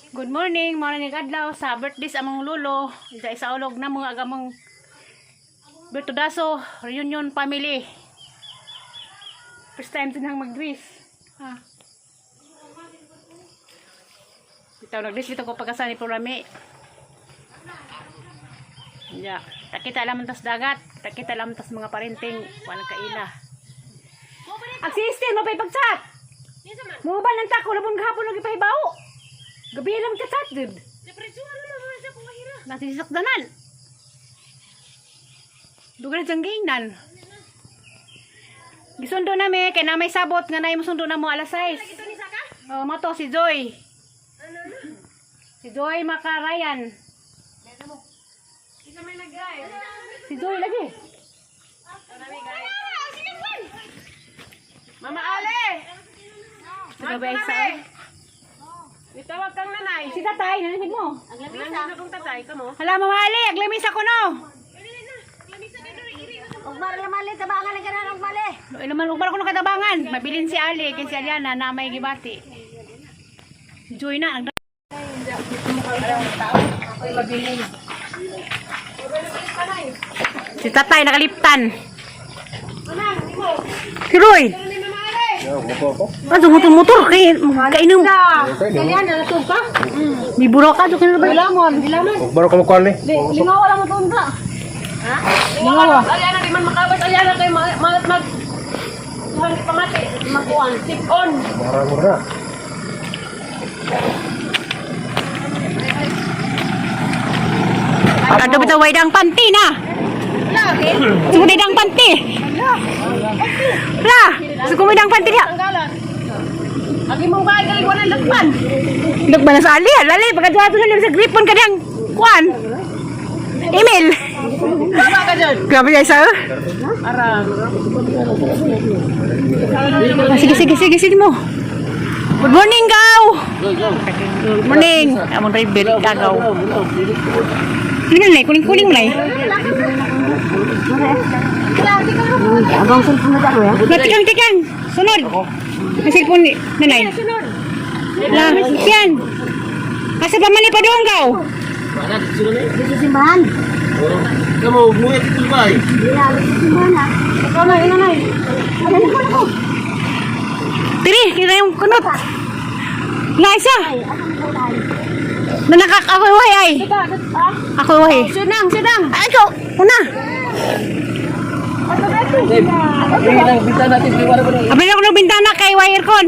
Good morning, mao na adlaw sa birthday sa among lolo. Isa isa ulog na mga agamong Bertodaso reunion family. First time din mag-dress. Ha. Bitaw nag-dress bitaw ko pagkasani programi. Ya, takita lamang tas dagat, takita lamang tas mga parenting, walang kaila. Ang system mapay pag-chat. Mubal ng tako labon gahapon lagi pahibaw. Gabi lang ka chat dud. Nasisakdanan. Dugan sa gingnan. Gisundo nami kay na may sabot nga nay musundo na mo alas 6. Oh, mato si Joy. Si Joy Makarayan. Si Joy lagi. Mama Ale! Sa gabi sa. Itawag kang nanay. Si tatay, narinig mo. Nandun akong tatay, kamo. Hala, Mama Ali, aglamis ako no. Ugmar lamali, tabangan na ganan ugmali. No, naman ugmar ko nakatabangan. Mabilin si Ali kay si Aliana na may gibati. Si Joy na nag Si tatay nakaliptan. Si Roy. Ah, motor kay kainom. Kalian, nalasog ka? May buro ka do kay ba? Lamon, dilaman. Baro ka mo kuan ni. Lingaw wala mo tunda. Ha? Lingaw. Aliana, di man makabas. Aliana kay mag mag mag Tuhan pamati, magkuan, tip on. Mara mo na. Kado bitaw way dang panty na. Sugod dang panty. La, sugod dang panty diha. Tanggalan. Agi mong bahay galing wala lakban. Lugman na sa ali, lali pagkaduha na sa gripon kadang kuan. Email. Baba ka dyan. Grabe guys, ah. Aram. Ah, sige, sige, sige, sige mo. Good morning, Gaw! Good morning. Among driver, Gagaw. Ano na, kuling-kuling mo na eh. Abang cellphone na daro ya. Tikang, tikang. Sunod. May cellphone ni nanay. Sunod. La, yan. Asa pa man pa doon, Gaw? Dito simbahan. Kamo muit ito ba? Dila, dito simbahan ha. Ikaw na, ina na. Tiri, kira yung kunot. Na isa. Ay, asan ko tayo? Na nakak ako way ay. Ah, Ako way. Sunang, sunang. Ay, ikaw. Una. Abay ako ng bintana kay wire con.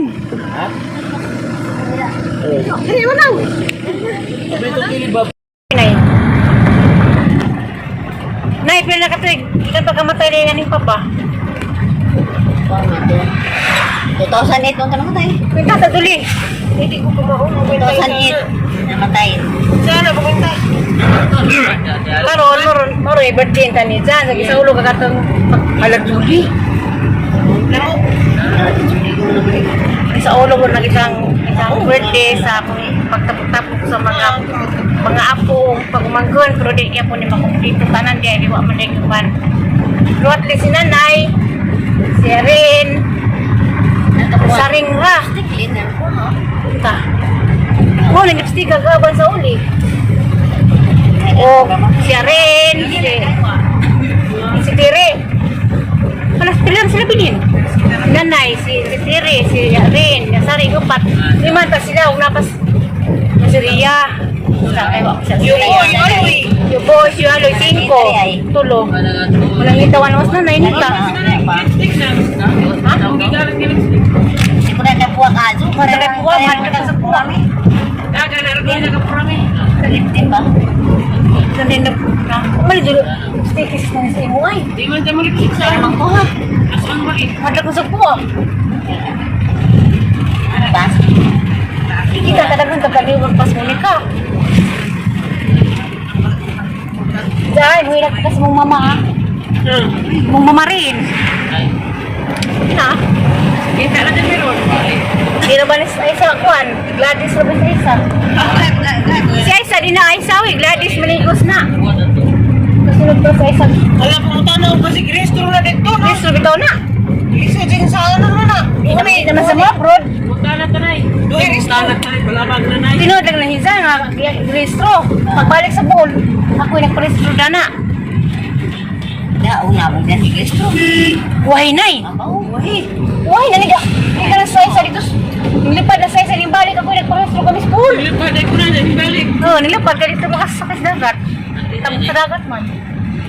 Dili mo nang. Nay. Nay, pila na katuig. Ikan pagkamatay na yan papa. 2008 nung tanong tayo. Kwenta sa duli. Hindi ko kumaon. 2008 namatay. Sana pumunta. Karon, maron, maron, birthday ta ni Jan. Sa isa ulo kakatong halag duli. Sa ulo mo nag isang isang birthday sa akong pagtapok-tapok sa mga mga apo pagumanggon pero di kaya po ni makumplito tanan di ay di wa man di kuan. Pero at least si nanay, si Rin, sa ring ra. Clean na ko no. Ta. Mo nang lipstick kagaban sa uli. O si Ren, si si Tere. Wala sila sila bilin. Nanay, si si Tere, si Ren, Sari upat. Lima ta sila ug napas si Ria. Sa ay wa siya. Yung boy, si Aloy, cinco. Tulo. Walang itawan was na, nainita. Di ko na nabuwa ka azo. Wala na buwa, mahal ka sa buwa. Liptin ba? Nandun na na. Mali dulo. Lipstick is na sa imo ay. Di man tayo malipsik sa Naman ko ha. Asan ba eh? Madla ko sa buwa. Bas. Kita talagang tagaliwag pas muli ka. Dahil, huwag ka sa mong mama ah. Mong mama rin. Na? Kita na din meron. Di na ba ni sa isa kuan? Gladys ra ba sa isa? Si Aisa, di na Aisa, uy. Gladys Maligos na. Kasunod pa sa isa. Wala pumunta na pa si Kristo na dito no. Kristo, bitaw na. Kristo dyan sa ano na na. Di naman, di naman sa mga abroad. Punta na tanay. Punta na tanay, balabag na nay. Tinuod lang na hinsa nga rehistro. Pagbalik sa Bohol, ako nagparehistro dana. Da, una akong ganigestro. Wahi nay. Mabaw. Wahi. Wahi na niga. Di ka na sa dito. Nilipad na sa ning balik ako nagparehistro kami sa Bohol. Nilipad ay ko na, balik. Oo, nilipad ka dito makasakay sa dagat. Tapos sa dagat man.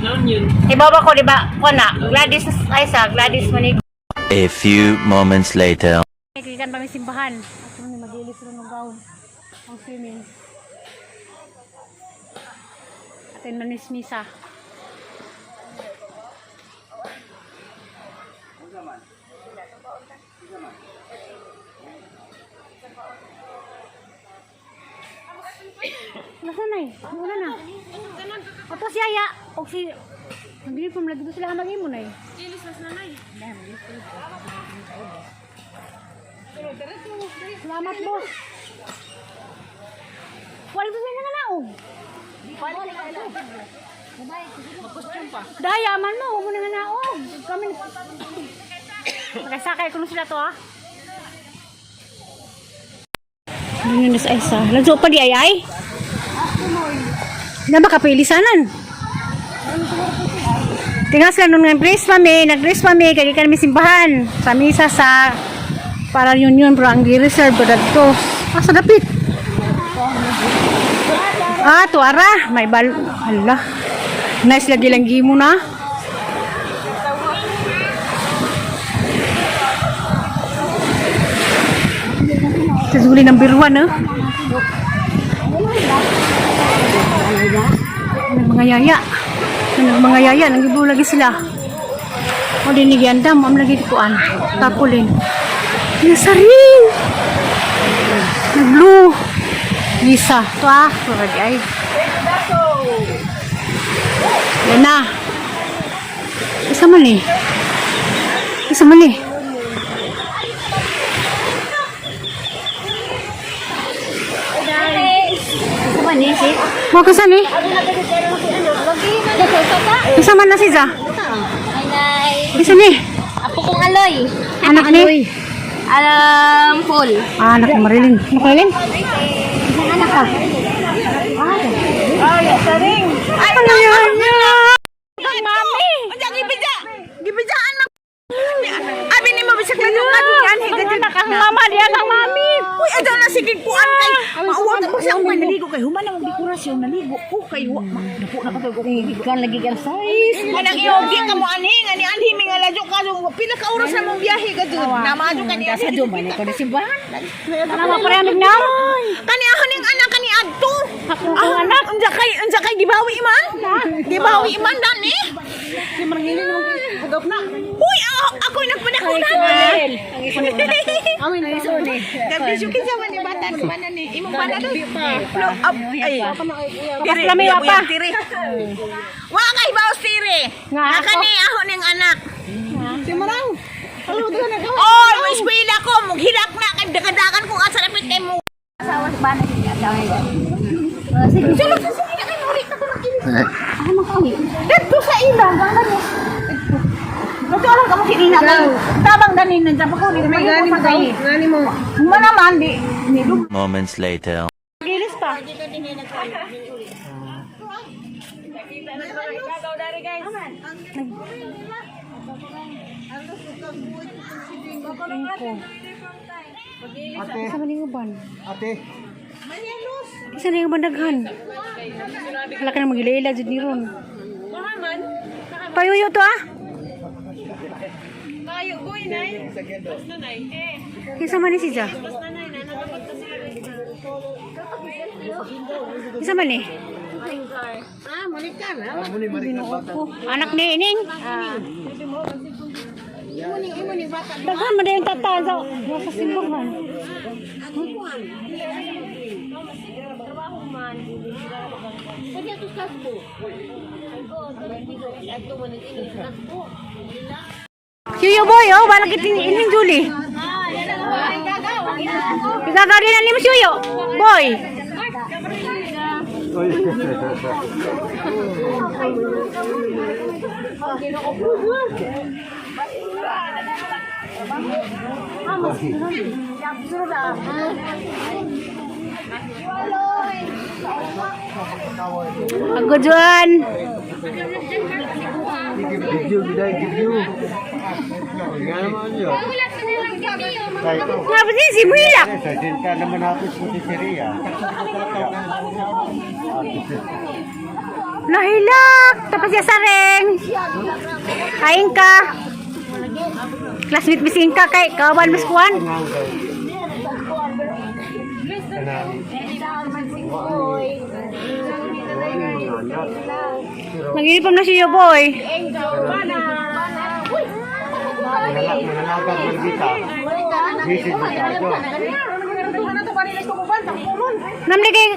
Noon yun. Ibaba ko, di ba? Kuha na. Gladys ay sa Gladys Manig. A few moments later. Kailan kami simbahan. At yun, mag-ilis rin ng gown. Ang swimming. Atin manis misa. Nasa na eh. Wala na. Ato si Aya. O si... Nag-uniform lagi ko sila mag-imo na eh. Ilis mas nanay. Salamat, boss. Wala to sila nga naog. Daya man mo, huwag mo na nga naog. Kami Nakasakay ko sila to ah. Ano yun sa isa? Lagso pa di ay ay? Na makapilisanan. Tingas lang nung nag-race mami, nag-race mami, kaya kami simbahan. Sa misa sa para yun yun, pero ang gi-reserve ko dadto. Ah, sa dapit. Ah, tuara. May bal... Hala. Nice lagi lang gimo na. Sa zuli ng biruan, eh. Ng mga yaya. Ng mga yaya, nangibo lagi sila. O dinigyan dam, am lagi kuan. Tapulin. Nasarin! Nag-blue. Lisa. Ito ah. Turag ay. Yan na. Isa man eh. Isa man eh. Mo kasan eh? Isa man na si Za. Isa ni. Apo kong aloy. Anak ni. Paul. Ah, anak ni Marilyn. Anak Marilyn? Anak ka. Ay, saring. Ano yan? Ang mami. Unsa gibidya? Gibidyaan man. Abi nimo bisag lang yung kadungan Ang anak ang mama, diyan ang mami. Uy, adto na sige kuan kay mauwa ta sa akong naligo kay human na mong dekorasyon naligo ko kay wa napo na ka ko Ikaw lagi kang size. Kanang iyogi ka mo anhi nga ni anhi mi nga ladyo ka pila ka oras na mong biyahe ka jud. Namadyo ka ni Sa duman ikaw na simbahan. Tama pa rin na. Kani ako ning anak kani adto. Ako ang anak. Unsa kay gibawi man? Gibawi man dani. Uy, ako nagpanakunan. Amin na iso ni. Kabisyo kinsa man ni bata ni bana ni imong bana do. Lo up ay. Kapas lami wa pa. Tiri. Wa kay baos tiri. Nga Nga ako. kani ako ning anak. Si Marang. Oy, mo eskwela ko, mughilak na kay dagadagan ko asa lapit kay mo. Sige, sige, sige na kay muri ka makinig. Dito sa ilang ang kani. Dito lang ka makinig na Tabang danin nandiyan pa ko ni may gani mo gani mo. Humana man di ni Moments later. Gilis pa. Ate, Isa man yung uban. ate. Isa na yung uban daghan. Wala ka na magila-ila jud ni ron. Payuyo to ah. Kayo, boy, nay. Mas nanay. Eh, Isa man ni si Ja. mas nanay na. Nagabot na sila. Isa man eh. Anak ni Ining. Daghan man yung tata sa sa simbahan. Yuyo boy, oh, balak iti ining Julie. Gagawin na ni mo Yuyo. Boy. Agod Juan. Video, biday, video. Nga naman yun. Nga ba din si Muilak? Sa dinta naman ako sa pizzeria. Nahilak! Tapos siya sa ring. Kain ka. Classmate bising ka kay kawan mas kuan. Nag-uniform na siya boy. Manalagan man kita. Visit mo tayo. Namli kay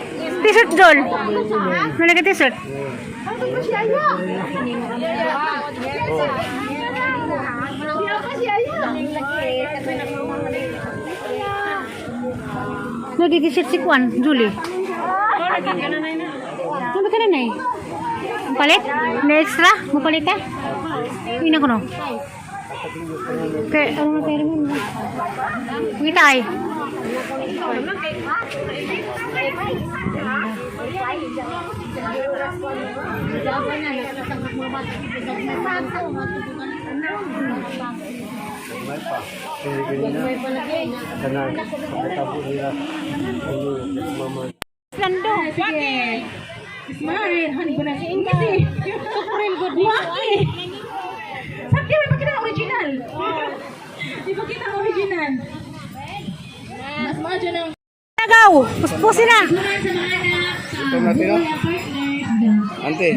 t-shirt dol. Namli kay t-shirt. Nagi t-shirt si Kwan, Julie. Ano ka na nay? Palit? Na extra? Mapalit ka? Ina ko no. Kay ano na tayo mo? Kita ay. May pa. Hindi ganyan na. Kanang pagkatabo nila. Ano, mama. Lando. Smile, honey, ba na siya English eh. Supreme good news. Sakya, may pakita ang original. Di pakita ang original. Mas mga dyan ang Nagaw. Puspusin na. Sa mga anak, sa Ito natin ah. Ante.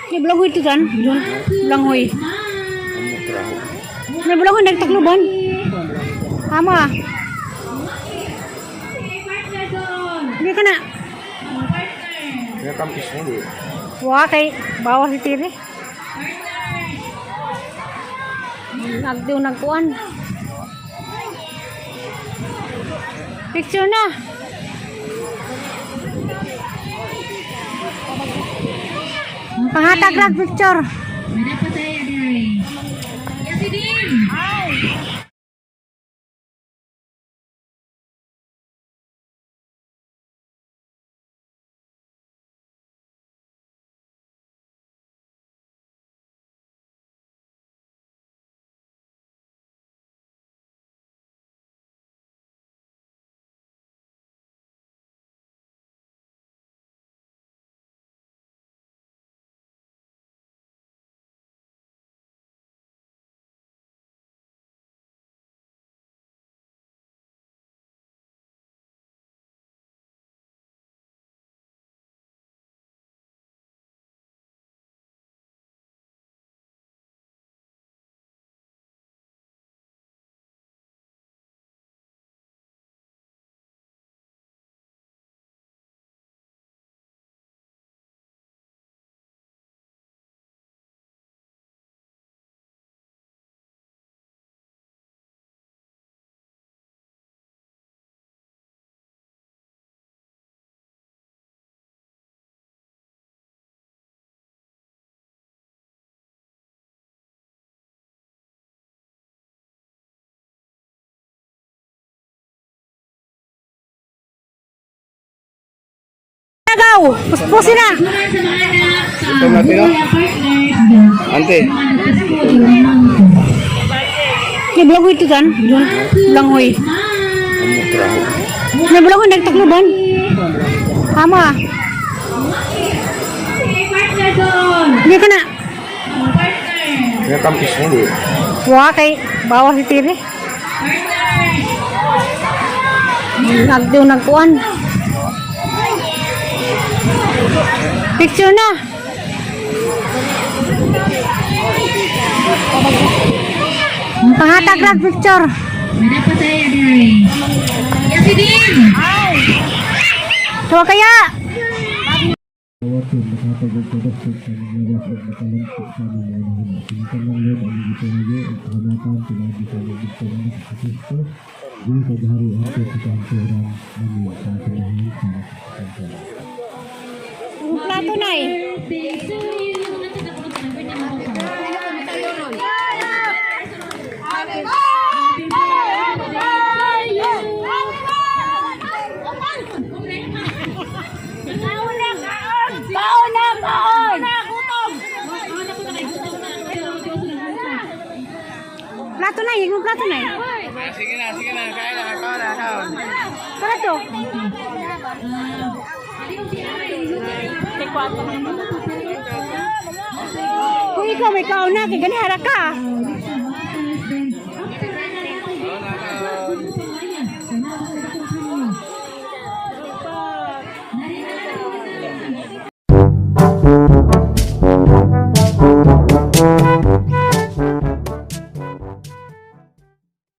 May bulanghoy ito dyan. Jun. Bulanghoy. May bulanghoy nagtakloban. Tama. Hindi ka na. Nakampis na hindi. Wa kay bawas si TV. Nagdiw nagkuan. Picture na. Pangatag lang picture. Wala pa tayo, Dre. Yasidin! Nagaw. Puspusin na. Sa mga anak, sa Ito natin ah. partners, Ante. May bulanghoy ito dyan. Jun. Bulanghoy. May bulanghoy nagtakloban. Tama. Partner doon! Hindi ka na. Nakampis na hindi. Wa kay bawas si TV. Nagdiw nagkuan. Picture na. Pangatag lang picture. Wala pa tayo, Dre. Yasidin! Tuwa kaya. Kawatin, makapag-pagpag sa mga wasag na kalangkot sa mga unahon. Sinita lang yun ang gitunayo at kahanatan pinagi sa lubid sa mga sa Kristo. Di sa dari ang sa kanturan ng sa sinahin sa kanturan. Ang plato na eh. Birthday to you. Imong plato na eh. Sige na, sige na. Kain na, kain na, kain na. Tara to. Kung ikaw may kauna, kay ganihara ka.